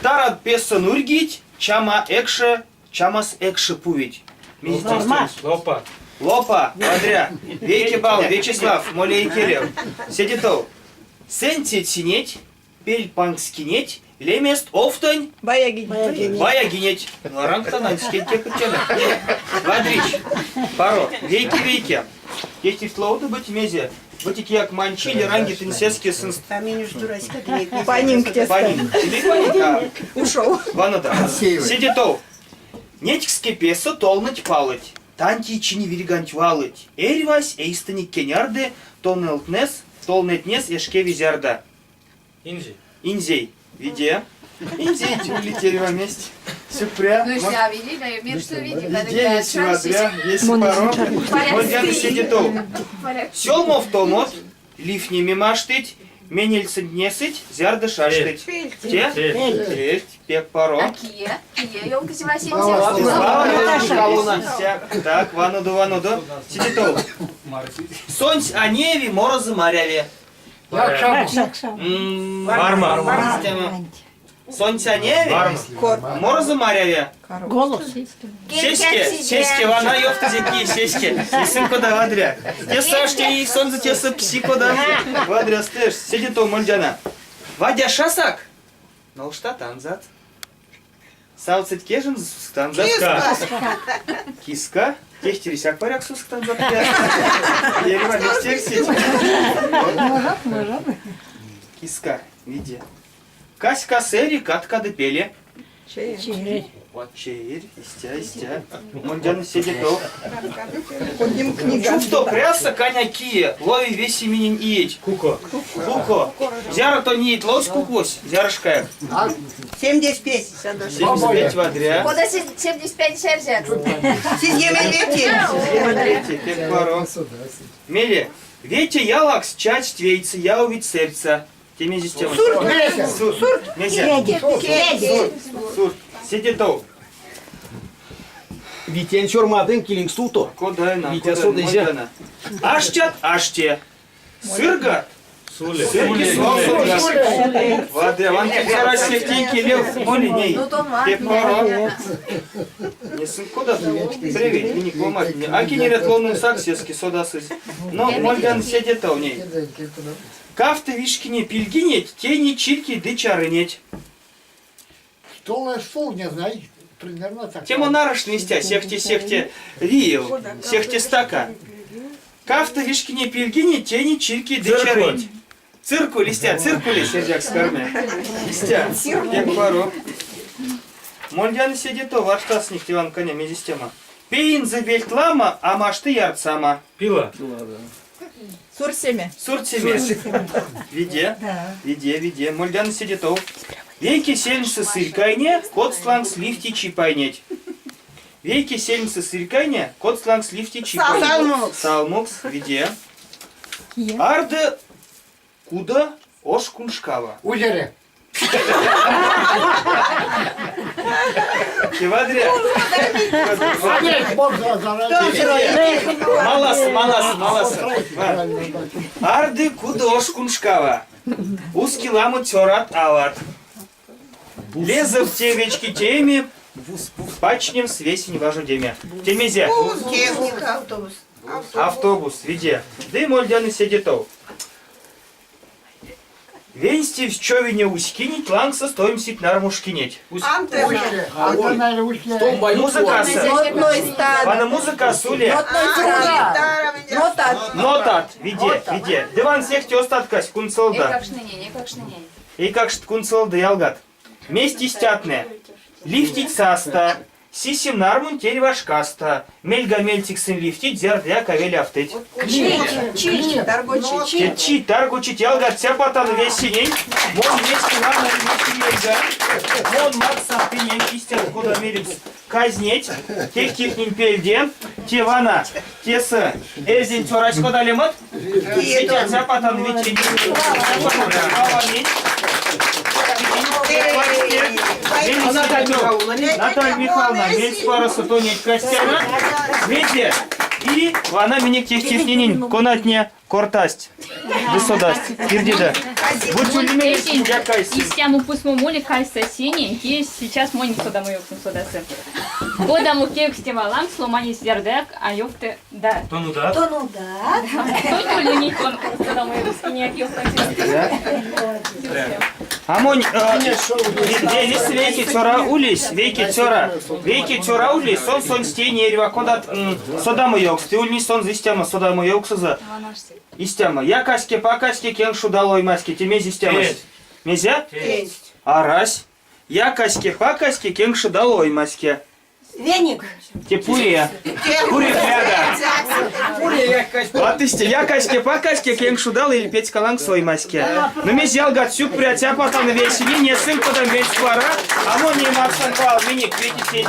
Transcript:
Тарад песэ нурьгить, чама экше, чамас экше пувить. Норма. Лопа. Лопа, вадря. Вейке балл, Вячеслав, моли икелев. Седе тов. Сэнь цецинеть, пель панкскинеть, лемест овтонь. Баягинеть. Баягинеть. Ну, рангтананськеть кепедтяно. Вадрич. Паро. Вейке-вейке. Если ловды быть мезе, бути кияк манчи или ранги тынсеске сынст. Панинк тесто. Панинк. Или панинк, а. Ушел. Ванодо. Седе тов. Нетькске песэ толнэть палыть, тантей чине вирьганть валыть, эрьвась эйстэнек кенярды, тонолтнэс, толнэтнес эшкеви зярдо. Инзей. Инзей. Виде. Инзейть улить эрьва мезть. Сюкпря. Ну, если видели, да, мир что видит, Виде, весе вадря, весе паро. Мольдяно седе тов. Сёлмовтомот, ливтнеме маштыть, менельсэнть несыть, зярдо шаштыть. Те? Пельть. Пек паро. А кие? Кие ёнкс васенце? Слава Так, ванодо, ванодо. Седе тов. Сонсь а неяви, морозо маряви. Варма. Сонсь а неяви, морозо маряви. Голос. Сеське, сеське, вана ёвтызе ки, сеське. Исин кода вадря. Тесэ ашти и сонзэ тесэ пси кода. Вадря стэш. Седе тов мольдяно. Вадяшасак? Нолштатанзат. Савцыть кежензэ сусктанзат. Киска. Киска? Техтересяк паряк сусктанзат. Эрьва мезть эрсить. Киска, виде. Каськас эри, катка ды пели. Чеерь. Чеерь, истя, истя. Мольдяно седе тов. Ходим книга. Чувто прясо каня кие, лови весеменень иеть. Куко. Куко. Зяро тонь иеть ловсь кукось? Зярошкаяк? 75. 75 вадря. Кода 75 эрзят? Сизьгемень Вете, пек паро. Мейле, вете ялакст чачсть вейсэ, явовить сэрьсэ. Те мезе тема? Сурт. Сурт. Мезе? Кедь. Сурт. Седе тов. Витянь сёрмадынк илинк стувто. Кода она? Витя Кода содызе. она? Аштят, аште. Сыргат. Суле. Сырги свал содас. Вадря, вант цёрась сехте икелев моли ней. Ну, тон Пек паро. Не сын кода превей, минек ломантне. А кенерят ловномсак сеске содасызь. Но мольдян седе тов ней. Кавто вишкине пильгинеть, тейнить чирькеть ды чарынеть. Стол и стул, не знаю, примерно так. Тема нарочно истя, сехте-сехте виев, сехте стака. Кавто вишкине пильгинеть, тейнить чирькеть ды Циркуль. чарынеть. Циркуль, истя, циркулесь, эрзякс карми. Истя, пек паро. Мольдяно седе тов, варштасынек те вана каня мезе тема. Пеензэ вельть ламо, а машты ярсамо. Пила. Сурсеме. Суртсеме. Виде, виде, виде. Мольдяно седе тов. Вейке сельмсэ сырькайне, коцт лангс ливти чипайнеть. Вейке сельмсэ сырькайне, коцт лангс ливти чипайнеть. Салмукс. Салмукс, виде. Арды кудо ош куншкава. Узере. Те вадря. Можно заранее. Малас, малас, малас. Арды кудо ош куншкава. Уски ламо цёрат ават. Лезэв тев вечки тееме, пачтнемс весень важодеме. Те мезе? Техника, автобус. Автобус, виде. Ды мольдяно седе тов. Венстевсь човине уськинеть, лангсост оймсить нармушкинеть. Антенна. Антенна узкая. Музыкасо. Нотной стан. Вана музыкасо ули. Нотной стан. Нотат. Нотат, виде, виде. Ды ван сехте остаткась кунсолдо. Эйкакштненень, эйкакштненень. Эйкакшт кунсолдо ялгат. Мезть истятнэ? Ливтить састо, сисем нармунть эрьва шкасто, мельга мельцек сынь ливтить, зярдояк а велявтыть. Таргочи. Течи, таргочить, ялгат, цяпатано весенень, мон весе ламо мельга, мон максан тыненк истят, кода меремс, казнеть, техтихнень пельде, те вана, тесэ, эрзянь цёрась кода лемат? Тетя цяпатано ветенень, аванень. Наталья Михайловна, мельспаросо тонеть казтяно. Мезе? И вана минек тейтертненень, конатне кортасть ды содасть. Кирдеде. Бути ули мелест, я кайсинь. Истямо пусмо моли кайса сенень, кие сейчас монь содамоёвксом содасы. Кодамо кевкстема лангс ломанесь зярдояк а ёвты да. Тон удат? Тон удат. Тонь ули не тон содамоёвкс кинеяк ёвтнемс. А монь велесэ вейке цёра ульнесь, вейке цёра, вейке цёра ульнесь, сон сонсь тейни эрьва кодат содамоёвкст. Ды ульнесь сонзэ истямо содамоёвксозо. Истямо. Якаське-пакаське, кенкш удало оймаське. Те мезе истямось? Мезе? Арась. Якаське-пакаське, кенкш удало оймаське. Веник. Те пуре. Пуре пряда. Вот истя. Якаське-пакаське, кенкш удало или пецька лангсо оймаське. Ну мезе, ялгат, сюкпря, цяпатано весенень, несынк, кода мельспаро, а мон ней максан вал минек ветицянтень.